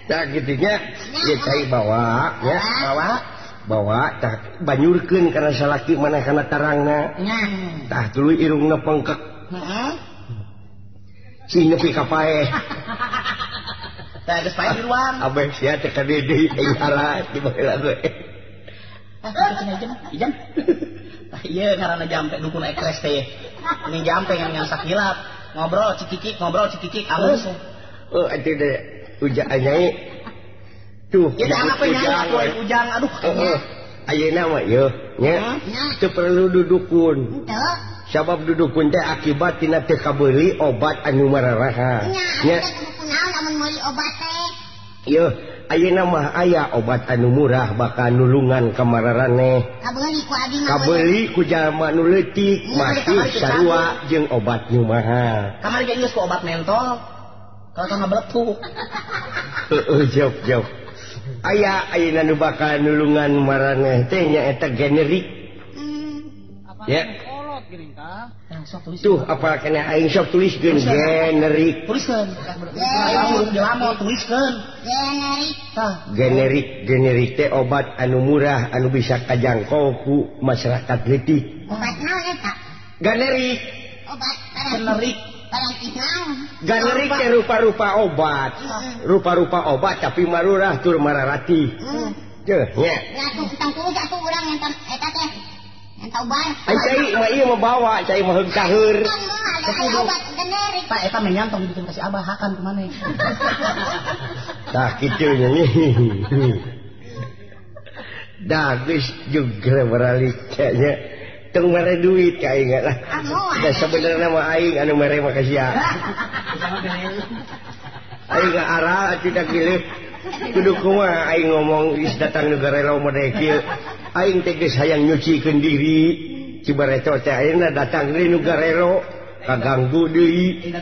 Tah kitu nya ieu cai bawa nya bawa tah banyurkeun kana salaki maneh kana tarangna. Tah tuluy irungna pengkek. Heeh. Sing nepi ka paeh. Tah geus paeh di ruang. Abeh sia teh ka deui aing halah di baheula ge. Ah, cenah jam. Tah ieu ngaranna jampe dukun ekres teh. Ini jampe ngan sakilap ngobrol cikikik alus. Oh atuh deh ujang nyai. Tuh, ya apa nyai ujang aduh. Heeh. Ayeuna mah yeuh nya. Teu perlu dudukun. Henteu. Sabab dudukun teh akibat tina teu kabeuli obat anu mararaha. Nya. Kunaon lamun meuli obat teh? Yeuh, ayeuna mah aya obat anu murah bakal nulungan ka mararaneh. Kabeuli ku abdi mah. Kabeuli ku jalma nu leutik masih sarua jeung obat nu mahal. Kamari ge geus ku obat mentol. Kalau tong ngabeletuk. Heeh, jauh. Aya ayeuna nu bakal nulungan maraneh teh nyaeta generik. Ya. Tuh apa kena aing sok tuliskeun generik. Tuliskeun. Aing jelamo tuliskeun. Generik. Tah, generik teh obat anu murah anu bisa kajangkau ku masyarakat leutik. Obat naon eta? Generik. Obat generik. Generik teh rupa-rupa obat. Rupa-rupa obat tapi marurah tur mararati. Teuh nya. Ya tuh tangku atuh urang yang eta teh. Yang ubar. Ai cai mah ieu mah bawa cai mah heug saheur. Obat generik. Pak eta mah nyantong dibikin kasih abah hakan ku maneh. Tah kitu nya. Dah geus juga baralik nya. Tong mere duit ka aing lah. Da sebenarnya mah aing anu mere mah ka sia. Aing arah tidak gileuh. Kudu kumaha aing ngomong geus datang nu garelo mah kieu. Aing teh geus hayang nyucikeun diri. Cibareto teh ayeuna datang deui nu garelo kaganggu deui.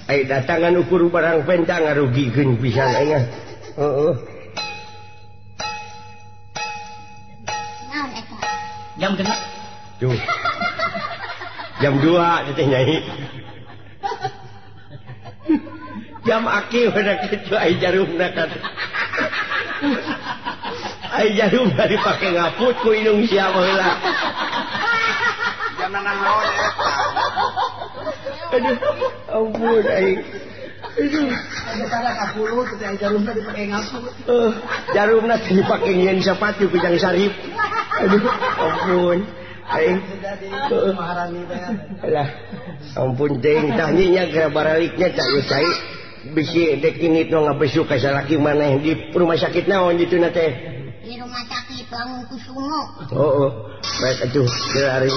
Aing datangan ukur barang penta ngarugikeun pisan aing. Heeh. Naon eta? Jam genep. Tuh. Jam 2 teh nyai. Jam aki udah kitu ai jarumna kan. Ai jarumna dipake ngaput ku indung sia baheula. Jam nanaon eta. Aduh, ampun aing. Aduh, ada salah kapuluh teh ai jarumna dipake ngaput. Jarumna teh dipake nyieun sapatu ku Jang Sarip. Aduh, ampun. Aing maharani teh. Alah, ampun teuing tah nya geura baraliknya tah ieu cai. Bisi dek ini nu ngabesuk ka salaki maneh di rumah sakit naon dituna teh? Di rumah sakit Bangun Kusumo. Oh, baik atuh geura ari.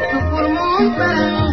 Syukur mun bareng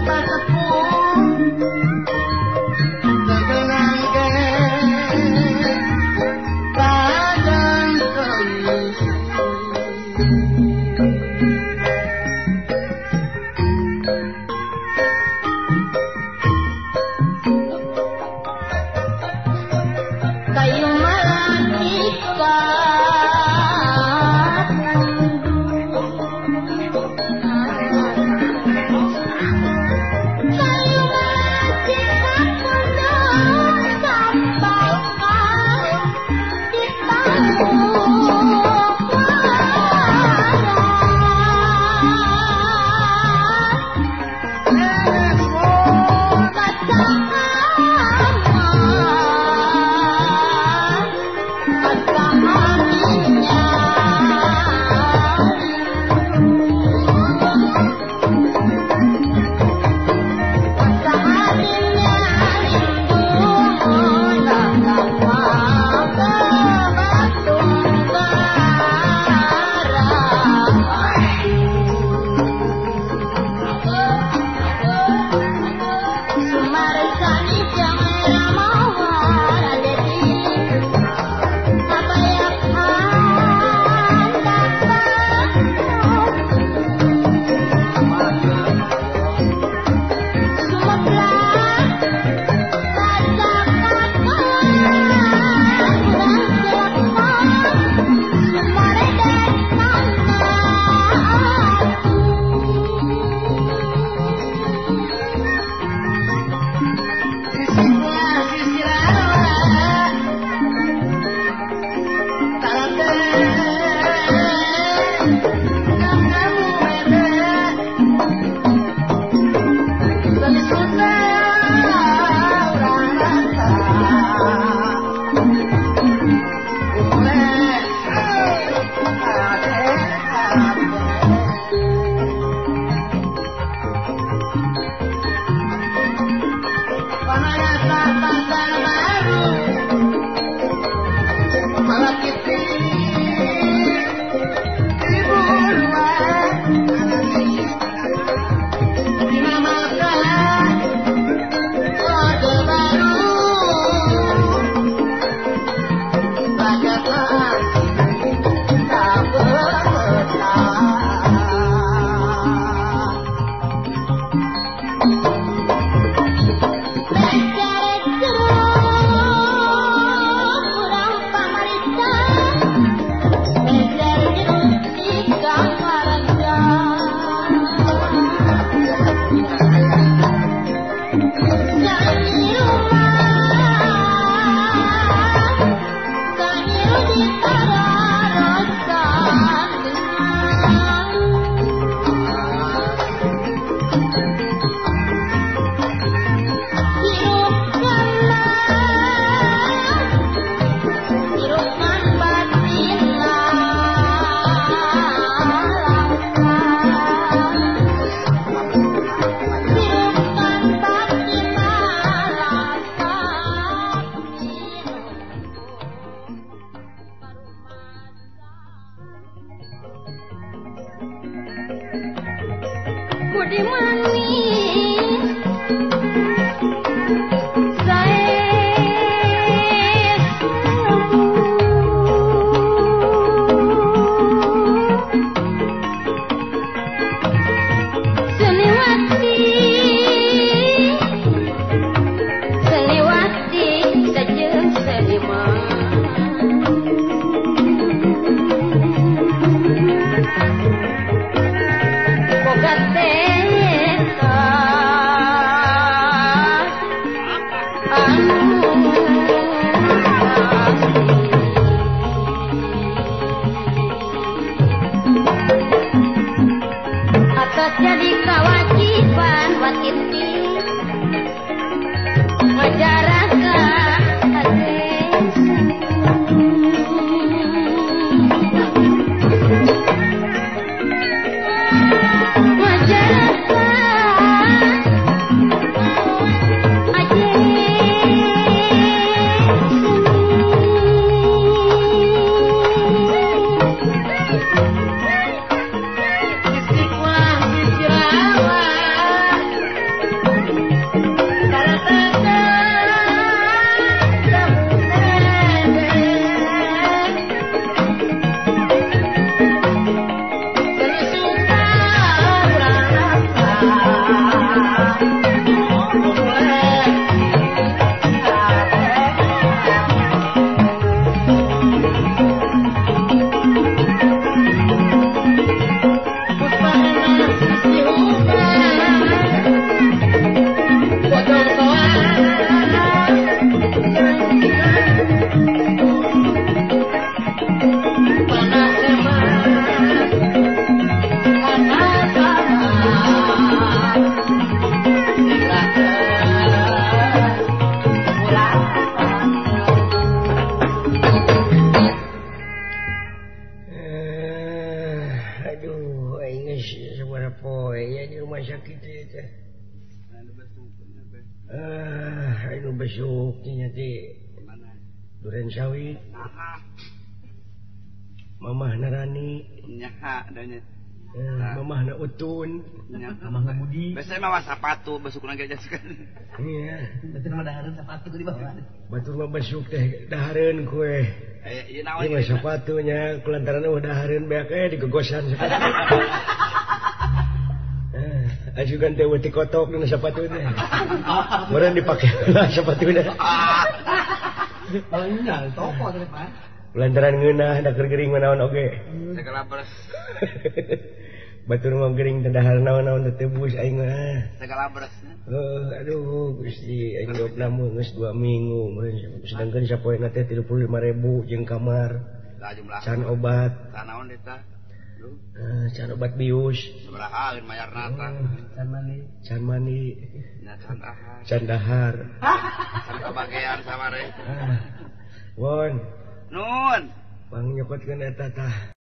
jadi manis sae Seniwati Seniwati sajeung seniman Boga teka anu Atas jadi kewajiban wakiti ngajaraka hate ngajaraka aje Istiqlal sisirawan Karatata Aduh, aing geus sabaraha poe nya di rumah sakit ieu teh. Anu besuk nya teh duren sawit. Mamah Narani Nyaha danya. Mamah na Utun, Mamah na Budi. Biasanya mah sapatu besukna ge jasukan. Iya. Batur mah dahareun sapatu di bawah. Batur mah besuk teh dahareun kue. Ieu naon? Ieu mah sapatunya kulantaran eueuh dahareun beak digegosan sapatu. Ajukan teh weuti kotok dina sapatu teh. Meureun dipake lah sapatuna. Nya toko teh Pak. Lantaran ngeunah da keur gering mah naon oge. Segala beres. Batur mah gering teh dahar naon-naon teh tebus aing mah. Segala beres. Heuh, aduh Gusti aing dopna mah geus 2 minggu sedangkan sapoena teh 35.000 jeung kamar. Tah jumlah. Can obat. Tah naon eta? Can obat bius. Sabaraha geun mayarna tah? Can mandi. Can mandi. Nya can dahar. Can dahar. Can kabagean samare. Won. Nun. Pang nyokotkeun eta tah.